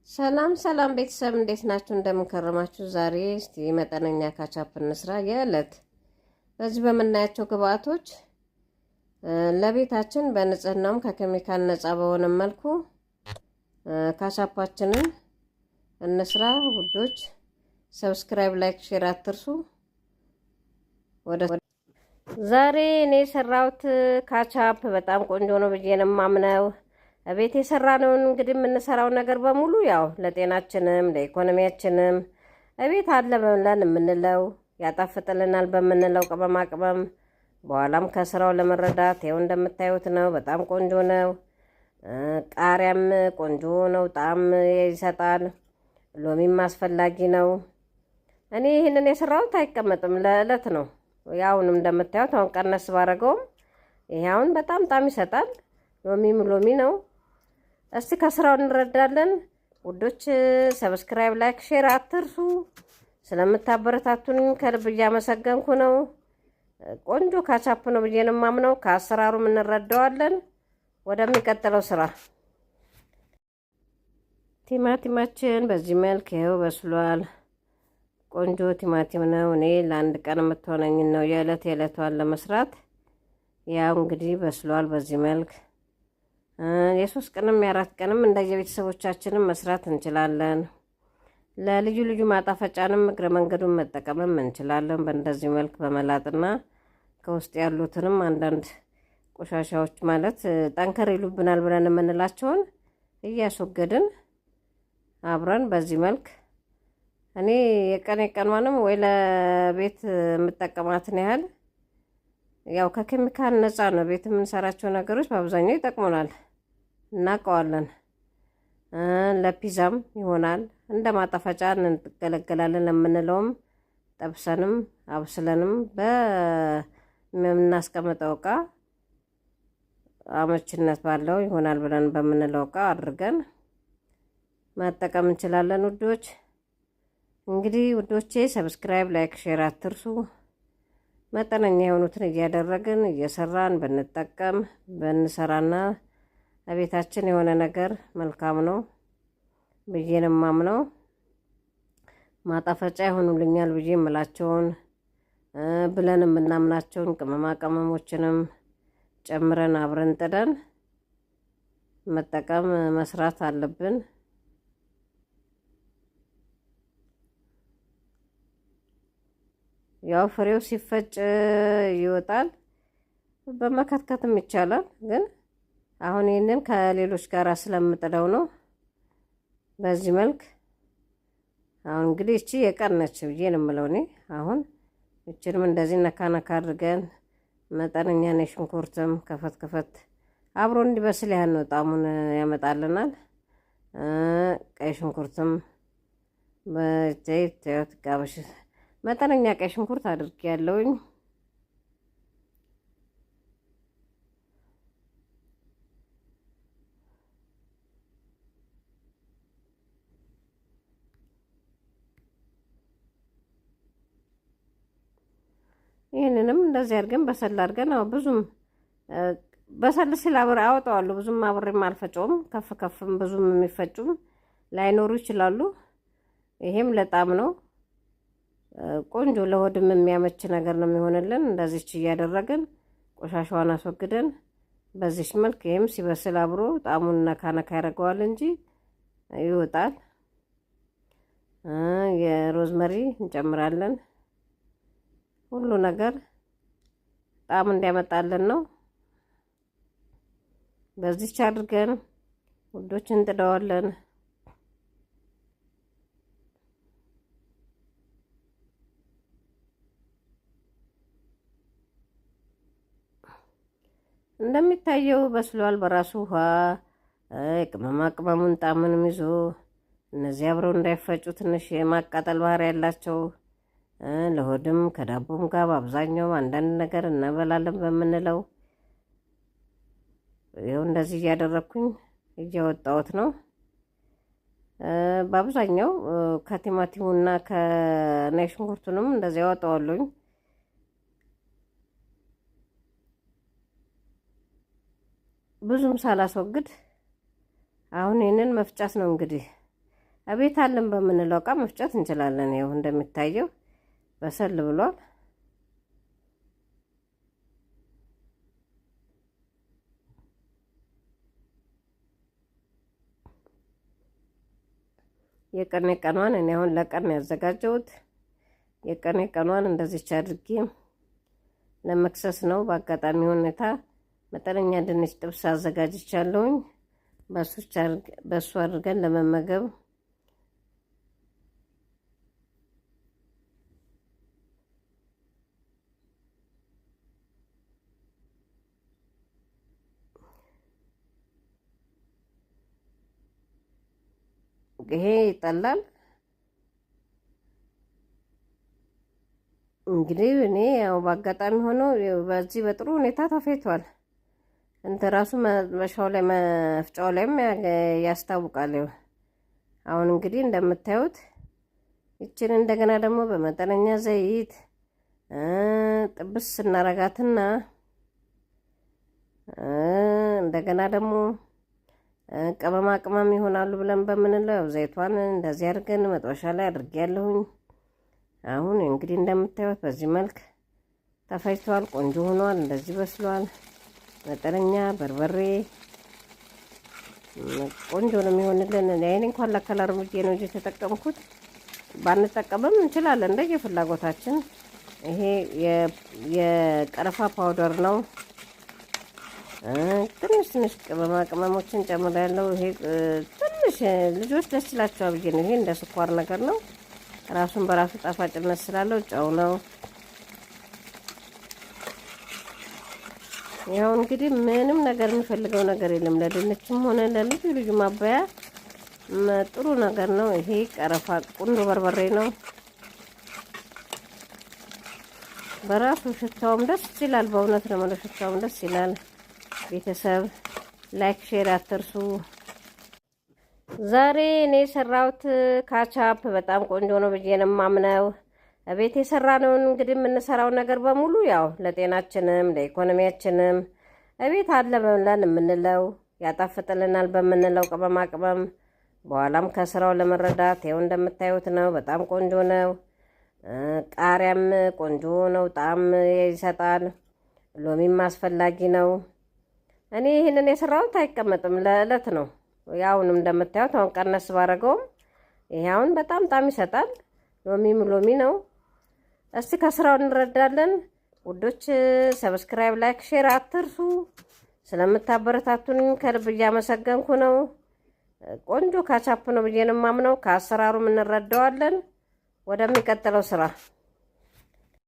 ሰላም ሰላም ቤተሰብ እንዴት ናችሁ? እንደምን ከረማችሁ? ዛሬ እስቲ መጠነኛ ካቻፕ እንስራ። የዕለት በዚህ በምናያቸው ግብአቶች ለቤታችን በንጽህናውም ከኬሚካል ነፃ በሆነ መልኩ ካቻፓችንን እንስራ። ውዶች subscribe፣ like፣ share አትርሱ። ወደ ዛሬ እኔ የሰራሁት ካቻፕ በጣም ቆንጆ ነው ብዬ ነው የማምነው። ቤት የሰራነውን እንግዲህ የምንሰራው ነገር በሙሉ ያው ለጤናችንም ለኢኮኖሚያችንም እቤት አለ ብለን የምንለው ያጣፍጥልናል በምንለው ቅመማ ቅመም በኋላም ከስራው ለመረዳት ይኸው እንደምታዩት ነው። በጣም ቆንጆ ነው። ቃሪያም ቆንጆ ነው፣ ጣዕም ይሰጣል። ሎሚም አስፈላጊ ነው። እኔ ይህንን የሰራሁት አይቀመጥም፣ ለዕለት ነው። ያውንም እንደምታዩት አሁን ቀነስ ባረገውም ይሄ አሁን በጣም ጣዕም ይሰጣል። ሎሚም ሎሚ ነው። እስቲ ከስራው እንረዳለን። ውዶች subscribe፣ like፣ share አትርሱ። ስለምታበረታቱን ከልብ እያመሰገንኩ ነው። ቆንጆ ካቻፕ ነው ብዬ ነው የማምነው። ከአሰራሩም እንረዳዋለን። ወደሚቀጥለው ስራ ቲማቲማችን በዚህ መልክ ይኸው በስሏል። ቆንጆ ቲማቲም ነው። እኔ ለአንድ ቀን የምትሆነኝን ነው የዕለት የዕለቷን ለመስራት። ያው እንግዲህ በስሏል በዚህ መልክ የሶስት ቀንም የአራት ቀንም እንደየቤተሰቦቻችንም መስራት እንችላለን። ለልዩ ልዩ ማጣፈጫንም እግረ መንገዱን መጠቀምም እንችላለን። በእንደዚህ መልክ በመላጥና ከውስጥ ያሉትንም አንዳንድ ቆሻሻዎች ማለት ጠንከር ይሉብናል ብለን የምንላቸውን እያስወገድን አብረን በዚህ መልክ እኔ የቀን የቀኗንም ወይ ለቤት የምጠቀማትን ያህል ያው ከኬሚካል ነፃ ነው። ቤት የምንሰራቸው ነገሮች በአብዛኛው ይጠቅሙናል፣ እናውቀዋለን። ለፒዛም ይሆናል፣ እንደ ማጣፈጫ እንገለገላለን ለምንለውም ጠብሰንም አብስለንም በምናስቀምጠው እቃ አመችነት ባለው ይሆናል ብለን በምንለው እቃ አድርገን መጠቀም እንችላለን። ውዶች እንግዲህ ውዶቼ subscribe፣ like፣ share አትርሱ። መጠነኛ የሆኑትን እያደረግን እየሰራን ብንጠቀም ብንሰራና ቤታችን የሆነ ነገር መልካም ነው ብዬ ነው የማምነው። ማጣፈጫ ይሆኑልኛል ብዬ የምላቸውን ብለን የምናምናቸውን ቅመማ ቅመሞችንም ጨምረን አብረን ጥደን መጠቀም መስራት አለብን። ያው ፍሬው ሲፈጭ ይወጣል፣ በመከትከትም ይቻላል። ግን አሁን ይህንን ከሌሎች ጋር ስለምጥለው ነው በዚህ መልክ። አሁን እንግዲህ እቺ የቀነች ብዬ ነው የምለው እኔ። አሁን እችንም እንደዚህ ነካ ነካ አድርገን መጠነኛ ነው። ሽንኩርትም ከፈት ከፈት አብሮ እንዲበስል ያህል ነው ጣሙን ያመጣልናል። ቀይ ሽንኩርትም በዘይት ጋበሽ መጠነኛ ቀይ ሽንኩርት አድርጌ ያለውኝ። ይህንንም እንደዚህ አድርገን በሰል አድርገን አዎ፣ ብዙም በሰል ሲል አብሬ አወጣዋለሁ። ብዙም አብሬም አልፈጨውም። ከፍ ከፍም ብዙም የሚፈጩም ላይኖሩ ይችላሉ። ይሄም ለጣም ነው። ቆንጆ ለሆድም የሚያመች ነገር ነው የሚሆንልን። እንደዚች እያደረግን ቆሻሻዋን አስወግደን በዚች መልክ ይህም ሲበስል አብሮ ጣሙን ነካ ነካ ያደርገዋል እንጂ ይወጣል። የሮዝመሪ እንጨምራለን። ሁሉ ነገር ጣም እንዲያመጣልን ነው። በዚች አድርገን ውዶች እንጥደዋለን። እንደሚታየው በስሏል። በራሱ ውሃ ቅመማ ቅመሙን ጣምንም ይዞ እነዚህ አብረው እንዳይፈጩ ትንሽ የማቃጠል ባህሪ ያላቸው ለሆድም ከዳቦም ጋር በአብዛኛው አንዳንድ ነገር እንበላለን በምንለው ይኸው እንደዚህ እያደረግኩኝ እያወጣሁት ነው። በአብዛኛው ከቲማቲሙና ከነጭ ሽንኩርቱንም እንደዚህ ያወጣዋለሁኝ። ብዙም ሳላስወግድ አሁን ይህንን መፍጫት ነው እንግዲህ። እቤት አለን በምንለው እቃ መፍጨት እንችላለን። ይኸው እንደሚታየው በሰል ብሏል። የቀን የቀኗን እኔ አሁን ለቀን ያዘጋጀሁት የቀን የቀኗን እንደዚች አድርጌ ለመክሰስ ነው። በአጋጣሚ ሁኔታ መጠነኛ ድንች ጥብስ አዘጋጅቻለሁኝ። በሱ አድርገን ለመመገብ ይሄ ይጠላል። እንግዲህ እኔ ያው በአጋጣሚ ሆኖ በዚህ በጥሩ ሁኔታ ተፈይቷል። እንተ ራሱ መጥበሻው ላይ መፍጫው ላይም ያስታውቃል። አሁን እንግዲህ እንደምታዩት ይችን እንደገና ደግሞ በመጠነኛ ዘይት ጥብስ እናረጋትና እንደገና ደግሞ ቅመማ ቅመም ይሆናሉ ብለን በምንለው ዘይቷን እንደዚህ አድርገን መጥበሻ ላይ አድርጌያለሁኝ። አሁን እንግዲህ እንደምታዩት በዚህ መልክ ተፈጭቷል። ቆንጆ ሆኗል። እንደዚህ በስሏል። መጠነኛ በርበሬ ቆንጆ ነው የሚሆንልን። እኔ እንኳን ለ color ብዬ ነው እንጂ የተጠቀምኩት፣ ባንጠቀምም እንችላለን እንደየ ፍላጎታችን። ይሄ የቀረፋ powder ነው። ትንሽ ትንሽ ቅመማ ቅመሞችን ጨምሬያለሁ። ይሄ ትንሽ ልጆች ደስ ይላቸዋል ብዬ ነው። ይሄ እንደ ስኳር ነገር ነው። ራሱን በራሱ ጣፋጭነት ስላለው ጨው ነው። ያው እንግዲህ ምንም ነገር የሚፈልገው ነገር የለም። ለድንችም ሆነ ለልዩ ልዩ ማባያ ጥሩ ነገር ነው። ይሄ ቀረፋ ቁንዶ በርበሬ ነው። በራሱ ሽታውም ደስ ይላል። በእውነት ነው የምለው ሽታውም ደስ ይላል። ቤተሰብ like share አትርሱ። ዛሬ እኔ የሰራሁት ካቻፕ በጣም ቆንጆ ነው ብዬ ነው የማምነው። እቤት የሰራነውን እንግዲህ የምንሰራው ነገር በሙሉ ያው ለጤናችንም ለኢኮኖሚያችንም እቤት አለ ብለን የምንለው ያጣፍጥልናል በምንለው ቅመማ ቅመም በኋላም ከስራው ለመረዳት ይኸው እንደምታዩት ነው። በጣም ቆንጆ ነው። ቃሪያም ቆንጆ ነው፣ ጣዕም ይሰጣል። ሎሚም አስፈላጊ ነው። እኔ ይህንን የሰራሁት አይቀመጥም፣ ለእለት ነው። ያውንም እንደምታዩት አሁን ቀነስ ባረገውም ይሄ አሁን በጣም ጣዕም ይሰጣል። ሎሚም ሎሚ ነው። እስቲ ከስራው እንረዳለን ውዶች። Subscribe፣ like፣ share አትርሱ። ስለምታበረታቱን ከልብ እያመሰገንኩ ነው። ቆንጆ ካቻፕ ነው ብዬ ነው የማምነው። ከአሰራሩም እንረዳዋለን። ወደሚቀጥለው ስራ